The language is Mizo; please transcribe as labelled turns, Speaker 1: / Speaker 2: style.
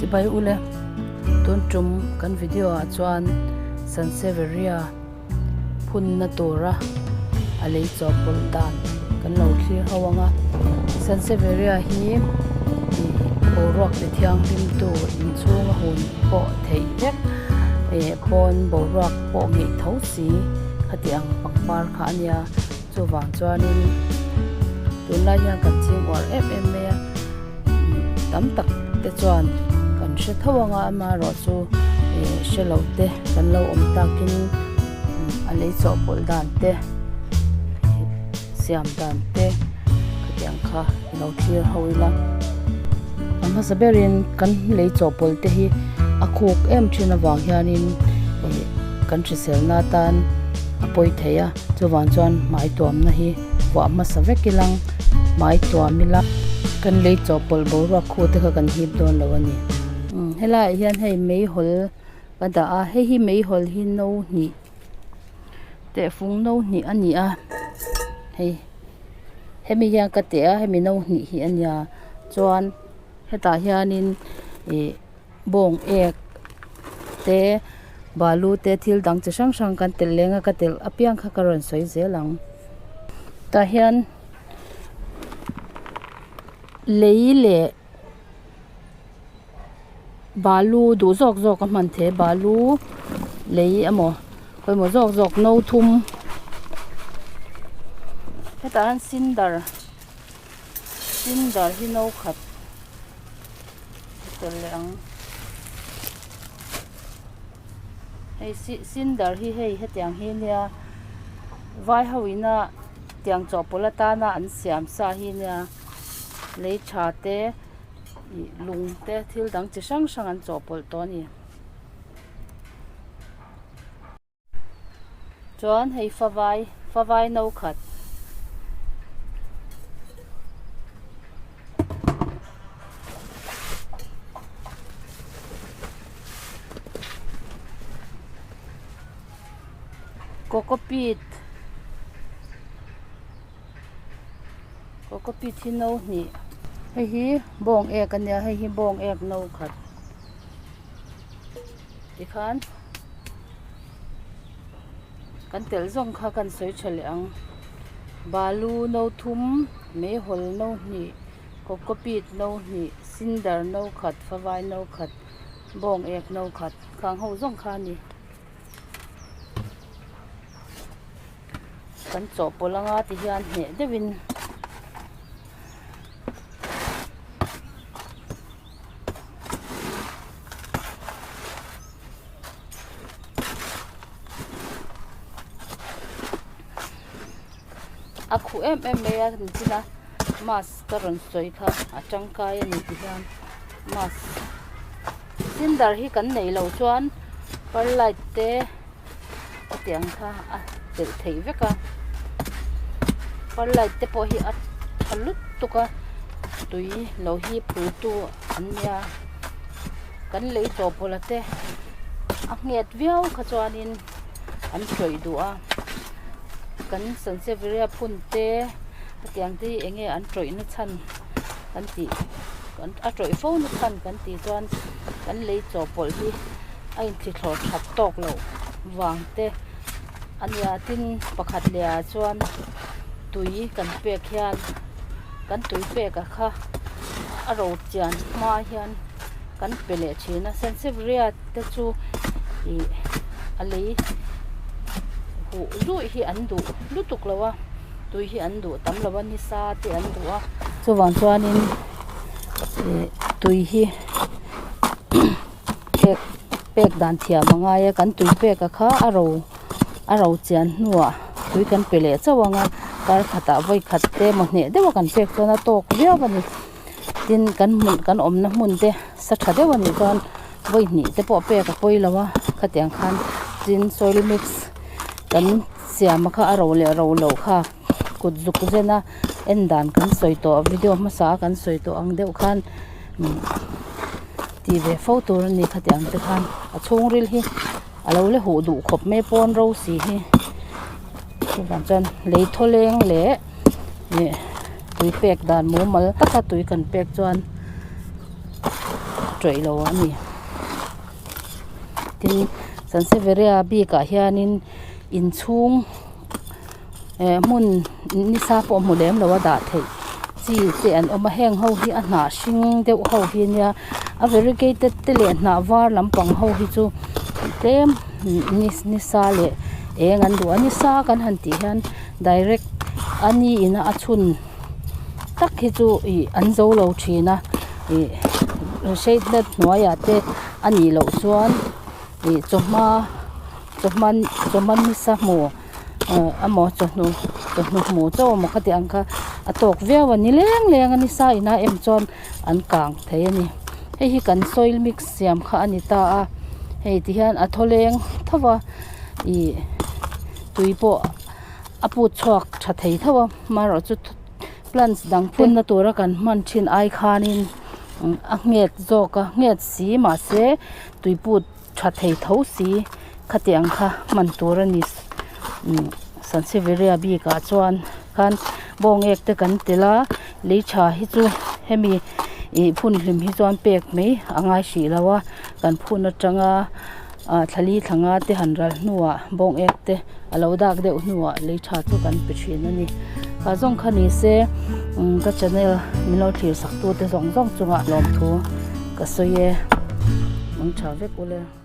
Speaker 1: Chibai ule tun tum kan video ah chuan Sansevieria phunna tura a lei chawp pawlh dan kan lo thlir ho ang a Sansevieria hi ih boruak ti thianghlim tu inchhung a hun pawh theih vek eh pawn boruak pawh ngeih tho si khati ang pangpar kha a nia. Chuvang chuanin tunlai hian kan ching uar em em mai a tam tak te chuan kan hre tho ang a amaherawh chu ih hre lo te kan lo awm takin a lei chawhpawlh dan te siam dan te khatiang kha i lo thlir ho ila a hmasa berin kan lei chawhpawlh te hi a khuk em thin avang hianin ih kan hriselna atan a pawi thei a. Chuvang chuan hmai tuamna hi vuah hmasa vek ilang hmai tuam ila kan lei chawhpawlh boruak khu te kha kan hip dawn lo a ni. Umm helaiah hian hei meihawl ka dah a hei hi meihawl hi no hnih tehfung no hnih a ni a hei hemi hian ka teh a hemi no hnih hi a nia chuan hetah hianin ih. Bawng ek te balu te thil dang chi hrang hrang kan telh leng a ka telh apiang kha ka rawn sawi zel ang tah hian lei leh balu duh zawk zawk a hman theih a balu lei emaw khawimaw zawk zawk no thum hetah hian cinder cinder hi no khat. Tel leh ang hei cinder hi hei hetiang hi nia vai ho ina tiang chawhpawlh atana an siam sa hi nia lei tha te ih lung te thil dang chi hrang hrang an chawhpawlh tawh a ni. Chuan hei favai favai no khat. Cocopeat cocopeat hi no hnih hei hi bawng ek a nia hei hi bawng ek no khat tikhan. Kan telh zawng kha kan sawi tha leh ang. Balu no thum, meihawl no hnih, cocopeat no hnih, cinder no khat, favai no khat, bawng ek no khat khang ho zawng kha a ni. Kan chawhpawlh anga ti hian hneh deuhin. A khuh em em mai a nichina mask ka rawn sawi kha a tangkai a ni ti hian mask cinder hi kan neih loh chuan perlite te hetiang kha a telh theih vek a perlite te pawh hi a tha lutuk a tui lo hi phul tu an nia kan lei chawhpawlh a te a nghet viau kha chuanin an tawih duh a kan sansevieria phun te hetiang te hi eng nge an tawih na chhan kan tih a tawih fo na chhan kan tih chuan kan lei chawhpawlh hi a inthlithlawh that tawk loh vang te a nia tin pakhat leh ah chuan tui kan pek hian kan tui pek a kha a ro chian hma hian kan pe leh thin a sansevieria te chu ih a lei huh zuih hi an duh lutuk lo a tui hi an duh tam lo a nisa te an duh a chuvang chuanin ih tui hi. Pek pek dan thiam a ngai a kan tui pek a kha a ro a ro chian hnuah tui kan pe leh chauh ang a kar khatah vawi khat te emaw hneh deuh a kan pek chuan a tawk viau a ni tin kan hmun kan awmna hmun te sa tha deuh a nih chuan vawi hnih te pawh pek a pawi lo a khatiang khan tin soil mix kan siam a kha a ro leh ro loh kha kut zuk zen a en dan kan sawi tawh video hmasa a kan sawi tawh ang deuh khan. Tih ve fo tur a ni khati ang te khan a chhungril hi a lo la huh duh khawp mai pawn ro si hi chuvang chuan lei thaw leng leh ih tui pek dan mumal taka tui kan pek chuan. tawih lo a ni. Tin, Sansevieria bikah hianin inchhung eh hmun nisa pawh hmu lem lo a dah theih chi te an awm a heng ho hi a hnah hring deuh ho hi nia a variegated te leh hnah var lampang ho hi chu tlem nisa leh eng an duh a nisa kan han tih hian direct a ni ina a chhun tak hi chu ih an zo lo thin a ih shade net hnuaiah te a nih loh chuan ih chawhma chawhma chawhma nisa hmu eh emaw chawhnu chawhnu hmu chauh emaw khati ang kha a tawk viau a ni leng leng a nisa ina em chuan an kang thei a ni hei hi kan soil mix siam kha a ni ta a hei ti hian a thaw leng tho va ih tui pawh a put chhuak tha thei tho a amaherawhchu plants dang phunna tura kan hman thin ai khanin a nghet zawk a nghet si mahse tui put tha thei tho si khatiang kha hman tur a ni Sansevieria bikah chuan khan bawngek te kan tel a lei tha hi chu hemi ih phun hlim hi chuan pek mai a ngai hrih lo a kan phun atanga ah thlali thla nga te han ral hnuah bawngek te a lo dak deuh hnuah lei tha chu kan pe thin a ni kha zawng kha ni se ka channel min lo thlir sak tu te zawng zawng chungah lawmthu ka sawi e mang tha vek ule.